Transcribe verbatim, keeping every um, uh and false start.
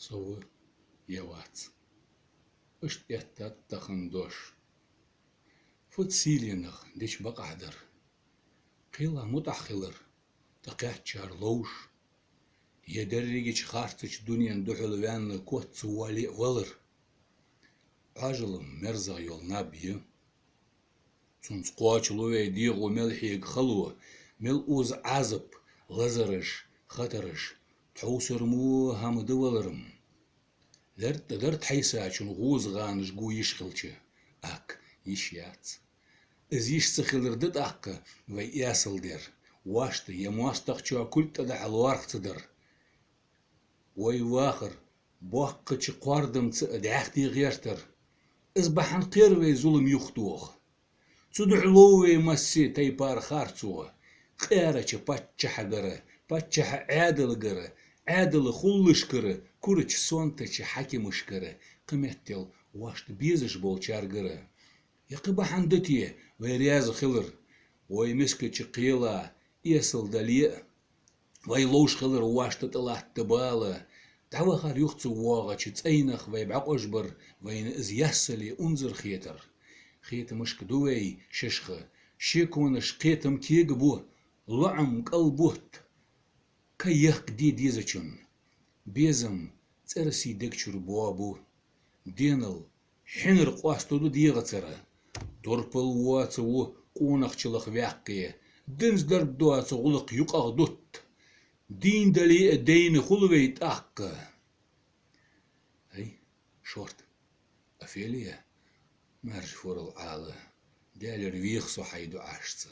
Со ва е вац. Иштта эттад тахан дош. Фуд сийленах дича бакъахьа дар? Кхелах мутӀахьа хилар, тӀакхаьчачар ловш. Е дерригача харцача дунен духьал ваьнна котца вале а валар. Ӏоажал-м мерза йола наб я. Цунца кхоачалу вай дегӀо мел хьега хало, мел оза Ӏазап, лазараш, хатараш, тховсара мо хӀама да валар-м. ЛерттӀа дар тхьайсачун гӀоза гӀанаш гу йиш хилча, акх, йиш яц. Из йиш ца хилар да тӀаккха вай эсала дер, вешта е моастагӀчоа кулг тӀадахьа лоархӀ ца дар. Вай вахар боккхача кхоардамца а дӀаьхде гӀертар. Из бахьан кхер вай зулам юхатоха. Цудухьа лов вай массе тайпара харцо, къаьрача паччахьагара, паччахьа Ӏаьдалагара, Ӏаьдала хуллашкара, курача сонтача хьакимашкара, кхыметтел вешта безаш болчаргара. Е кхы бахьан да те вай раьза хилар, вай мискача кхела эсала дале а, вай ловш хилар вешта тӀалатта бала, дӀавахар юха ца воагӀача цӀайнах вай бӀакъожбар, вайна из ясале унзара хетар. Хетамашка ду вай шишха, шеконаш кхетам кега бу, лоӀам кӀал бутт. Ка яккха де дезачун безам цӀерси дег чура боабу. Денал хьинар къоастаду дегӀацара. Турпал воаца ву къонахчалах ваьккхе, динза дарба доаца гӀулакх юкъагӀа дутт. Дийна дале а дайна хул вай тӀаккха. Ай, шортта, Офелия, маьрша фурал Ӏала, Даьлера веха со хьай дуӀашца.